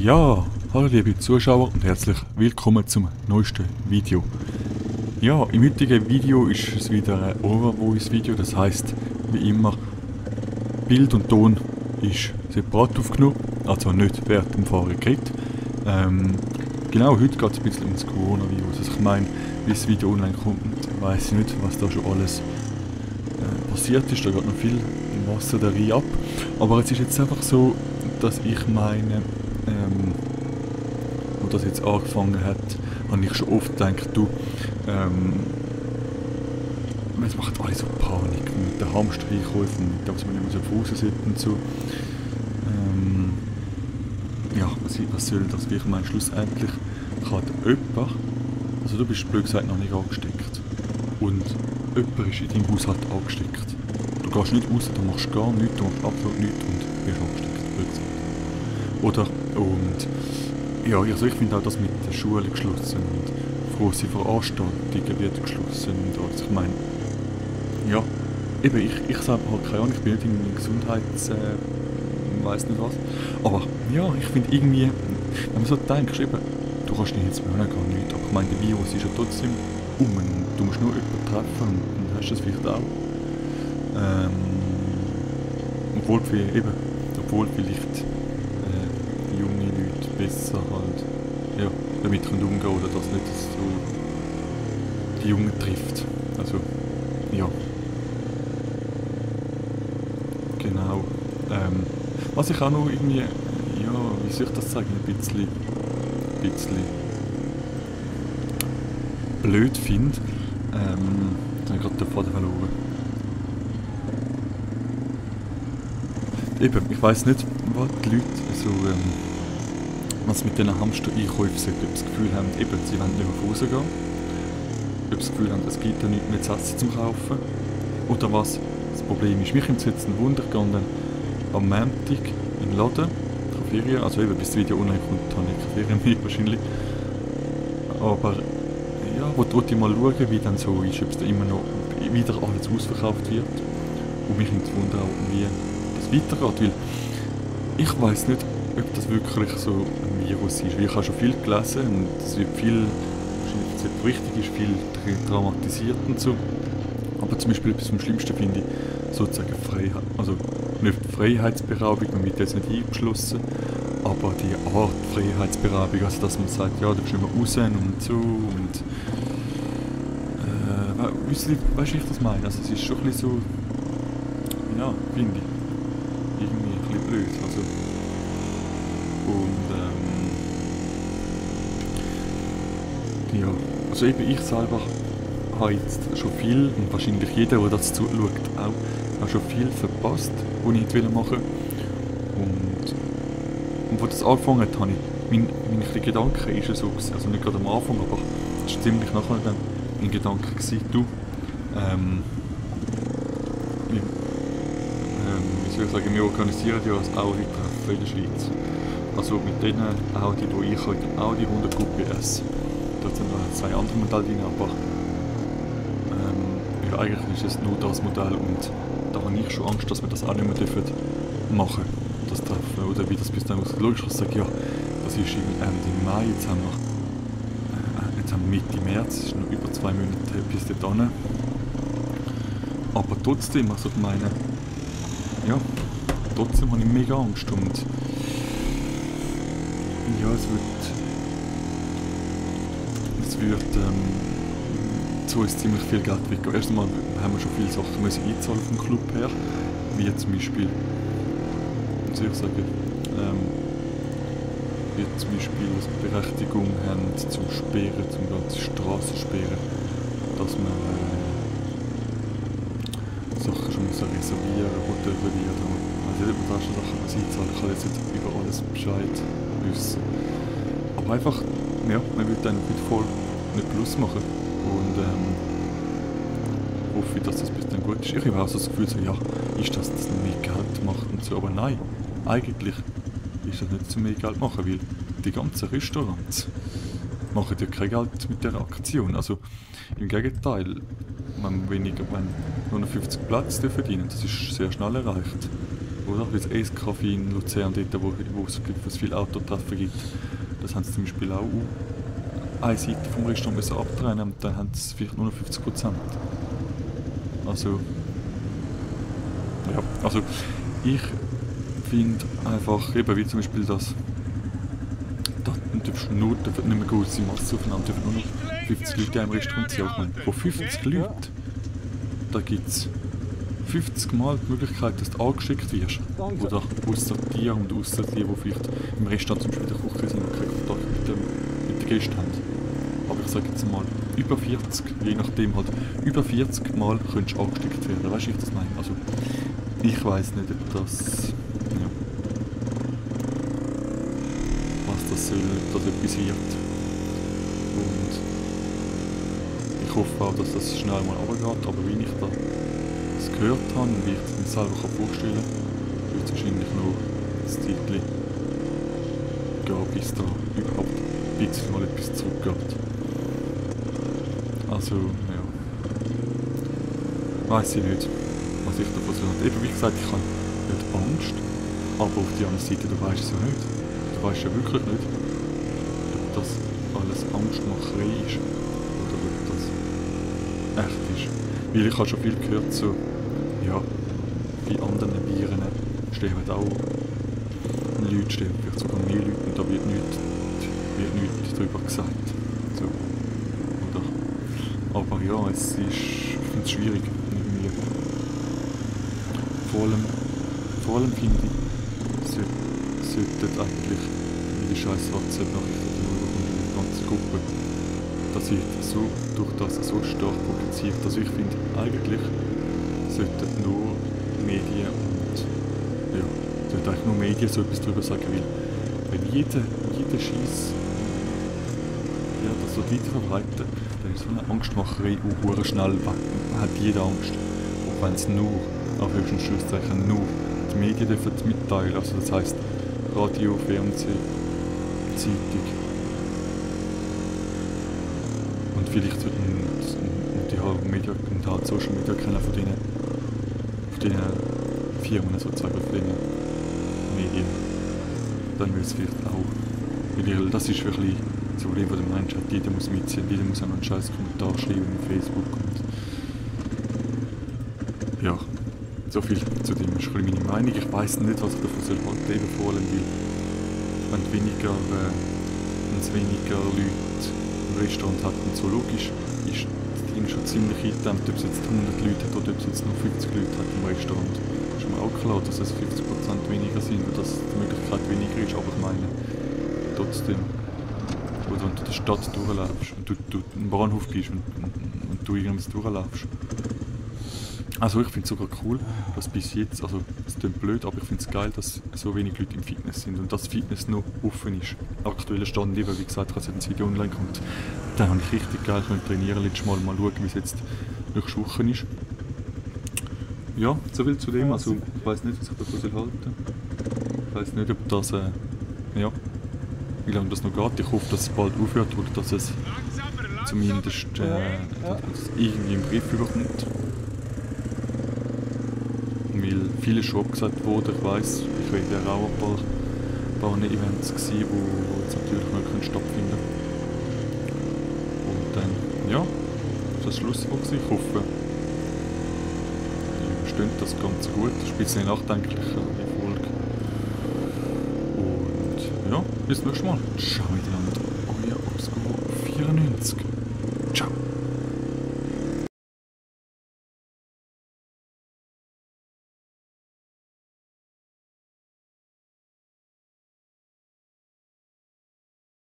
Ja, hallo liebe Zuschauer und herzlich willkommen zum neuesten Video. Ja, im heutigen Video ist es wieder ein Overvoice-Video, das heisst, wie immer, Bild und Ton ist separat aufgenommen, also nicht während dem Fahren geht. Genau, heute geht es ein bisschen ums Coronavirus. Also ich meine, wie das Video online kommt, weiss ich nicht, was da schon alles passiert ist, da geht noch viel Wasser da rein ab. Aber es ist jetzt einfach so, dass ich meine, wo das jetzt angefangen hat, habe ich schon oft gedacht, du, es macht alle so Panik mit den Hamstereinkäufen, mit dem, was man immer so auf Hause sitzt und so. Ja, was soll das? Ich meine, schlussendlich kann jemand, also du bist blöd gesagt noch nicht angesteckt und jemand ist in deinem Haushalt angesteckt. Du gehst nicht raus, du machst gar nichts, du machst absolut nichts und wirst angesteckt, blöd gesagt. Oder, und ja, also ich finde auch das mit der Schule geschlossen und grosse Veranstaltungen wird geschlossen und also ich meine, ja, eben, ich selber habe keine Ahnung, ich bin nicht in Gesundheits... weiss nicht was. Aber ja, ich finde irgendwie, wenn man so denkt, eben, du kannst dich jetzt mehr gar nicht, aber ich meine, der Virus ist ja trotzdem und du musst nur jemanden treffen und dann hast du es vielleicht auch. Obwohl vielleicht junge Leute besser halt, ja, damit können umgehen oder dass nicht so die Jungen trifft. Also, ja. Genau. Was ich auch noch irgendwie, ja, wie soll ich das sagen, ein bisschen blöd finde, jetzt habe ich gerade den Faden verloren. Eben, ich weiss nicht, was die Leute so, was mit diesen Hamster-Einkäufen sind, ob sie das Gefühl haben, eben, sie wollen nicht mehr nach Hause gehen, ob sie das Gefühl haben, es gibt ja nichts mehr zu essen zum Kaufen, oder was das Problem ist. Mich kommt es jetzt ein Wunder, gegangen am Montag in den Laden, Ferien, also eben bis das Video online kommt, habe ich keine Ferien mehr wahrscheinlich. Aber ja, wollte ich mal schauen, wie dann so ist, ob es da immer noch wieder alles ausverkauft wird. Und mich nimmt es Wunder auch, wie das weitergeht, weil ich weiss nicht, ob das wirklich so ein Virus ist. Weil ich habe schon viel gelesen und es wird viel, wahrscheinlich jetzt richtig ist, viel dramatisiert und so. Aber zum Beispiel etwas vom Schlimmsten finde ich sozusagen Freiheit, also nicht Freiheitsberaubung, man wird jetzt nicht eingeschlossen, aber die Art Freiheitsberaubung, also dass man sagt, ja, du bist immer raus und so und weißt du, wie ich das meine? Also es ist schon ein bisschen so, ja, finde ich, irgendwie ein bisschen blöd, also und ja, also eben ich selber habe jetzt schon viel, und wahrscheinlich jeder, der das zuschaut, auch schon viel verpasst, was ich nicht machen wollte. Und als das angefangen hat, habe ich, mein Gedanke ist so gewesen, also nicht gerade am Anfang, aber es war ziemlich nachher dann mein Gedanke gewesen, du, wie soll ich sagen, wir organisieren ja das Audi-Treffen in der Schweiz. Also mit denen Audi, die ich habe, den Audi 100 Coupe S. Da sind noch zwei andere Modelle drin, aber ja, eigentlich ist es nur das Modell und da habe ich schon Angst, dass wir das auch nicht mehr machen dürfen, das Treffen, oder wie das bis dann aussieht. Logisch, ich sage, ja, das ist Ende Mai, jetzt haben wir Mitte März, es ist noch über 2 Monate bis dahin. Aber trotzdem, also ich meine, ja, trotzdem habe ich mega Angst und ja, es wird so ist ziemlich viel Geld weggehen. Erst einmal haben wir schon viele Sachen müssen einzahlen vom Club her, wie zum Beispiel, wie soll ich sagen, wie zum Beispiel eine Berechtigung haben zum Sperren, zum ganzen Strassensperren, dass man Sachen schon müssen reservieren, Hotel reservieren. Also nicht mehr schon Sachen müssen einzahlen, ich kann jetzt nicht über alles Bescheid wissen. Aber einfach, ja, man will dann mit voll nicht Plus machen. Und hoffe, dass das bis dann gut ist. Ich habe auch so das Gefühl, so, ja, ist das mehr Geld macht und so. Aber nein, eigentlich ist das nicht zu mehr Geld machen, weil die ganzen Restaurants machen ja kein Geld mit der Aktion. Also im Gegenteil, wenn nur noch 50 Plätze verdienen, das ist sehr schnell erreicht. oder? Wie das Eiskaffee in Luzern, dort, wo es viele Autotreffen gibt. Das haben sie zum Beispiel auch eine Seite vom Restaurant müssen abtrennen und dann haben sie vielleicht nur noch 50%. Also, ja, also ich finde einfach, eben wie zum Beispiel das, da dürfen nicht mehr große Masse aufeinander, dürfen nur noch 50 Leute im Restaurant sein. Ich meine, von 50 Leuten, da gibt es 50 Mal die Möglichkeit, dass du angesteckt wirst. Oder ausser dir und ausser die, die vielleicht im Restaurant zum Beispiel in der Küche sind und keinen Kontakt mit den Gästen haben. Aber ich sage jetzt mal, über 40, je nachdem halt, über 40 Mal könntest du angesteckt werden. Weißt du, wie ich das meine? Also, ich weiss nicht, ob das, ja, was das soll, ob das etwas wird. Und ich hoffe auch, dass das schnell mal runtergeht, aber wie ich das gehört habe und wie ich es mir selber vorstellen kann, wird es wahrscheinlich noch ein Zeitchen gehen, bis da überhaupt ein bisschen mal etwas zurückgeht. Also, ja, weiss ich nicht, was ich davon soll. Eben wie gesagt, ich habe nicht Angst, aber auf der anderen Seite, du weißt es ja nicht. Du weißt ja wirklich nicht, ob das alles Angstmacherei ist oder ob das echt ist. Weil ich habe schon viel gehört, so, ja, bei anderen Viren sterben auch Leute, sterben vielleicht sogar mehr Leute und da wird nichts darüber gesagt. So. Oder? Aber ja, es ist, ich finde es schwierig mit mir. Vor allem finde ich, sollten eigentlich die scheiß WhatsApp-Nachrichten in der ganzen Gruppe, das wird so, durch das so stark publiziert. Also ich finde, eigentlich sollten nur Medien und, ja, sollten eigentlich nur Medien so etwas darüber sagen, weil wenn jeder Scheiß, ja, das so weiterverbreiten, dann ist so eine Angstmacherei auch schnell weg. Hat jeder Angst. Auch wenn es nur, auf höchsten Schlusszeichen, nur die Medien dürfen mitteilen. Also das heisst Radio, Fernsehen, Zeitung. Und vielleicht und die haben Media und halt Social Media kennen von diesen Firmen sozusagen, von diesen Medien. Dann will es vielleicht auch. Weil das ist wirklich das Problem, das der Mensch hat. Jeder muss mitziehen, jeder muss einen scheiß Kommentar schreiben auf Facebook. Und ja, so viel zu dem ist meine Meinung. Ich weiss nicht, was ich davon soll halten, eben vor allem, weil wenn es weniger Leute im Restaurant hat und so logisch ist das Ding schon ziemlich eingedämmt, ob es jetzt 100 Leute hat oder ob es jetzt nur 50 Leute hat im Restaurant. Ist mir auch klar, dass es 50% weniger sind und dass die Möglichkeit weniger ist, aber ich meine, trotzdem, oder wenn du in der Stadt durchläufst und du im Bahnhof bist und du irgendwas durchläufst. Also ich finde es sogar cool, dass bis jetzt, also es klingt blöd, aber ich finde es geil, dass so wenig Leute im Fitness sind und dass Fitness noch offen ist. Aktueller Stand, weil wie gesagt, als ein Video online kommt, da habe ich richtig geil trainieren. Letztes Mal schauen, wie es jetzt nächste Woche ist. Ja, so viel zu dem. Also ich weiss nicht, was ich davon halten soll. Ich weiss nicht, ob das, ja, wie lange das noch geht. Ich hoffe, dass es bald aufhört oder dass es zumindest dass es irgendwie im Brief überkommt. Weil vieles schon abgesagt wurde. Ich weiss, ich war ja auch ein paar Events gewesen, die jetzt natürlich noch stattfinden können. Und dann, ja, das ist Schlusswort. Ich hoffe, ihr versteht das Ganze gut. Das ist ein bisschen nachdenklich, die Folge. Und ja, bis zum nächsten Mal. Ciao miteinander. Euer Oscar 94. Ciao.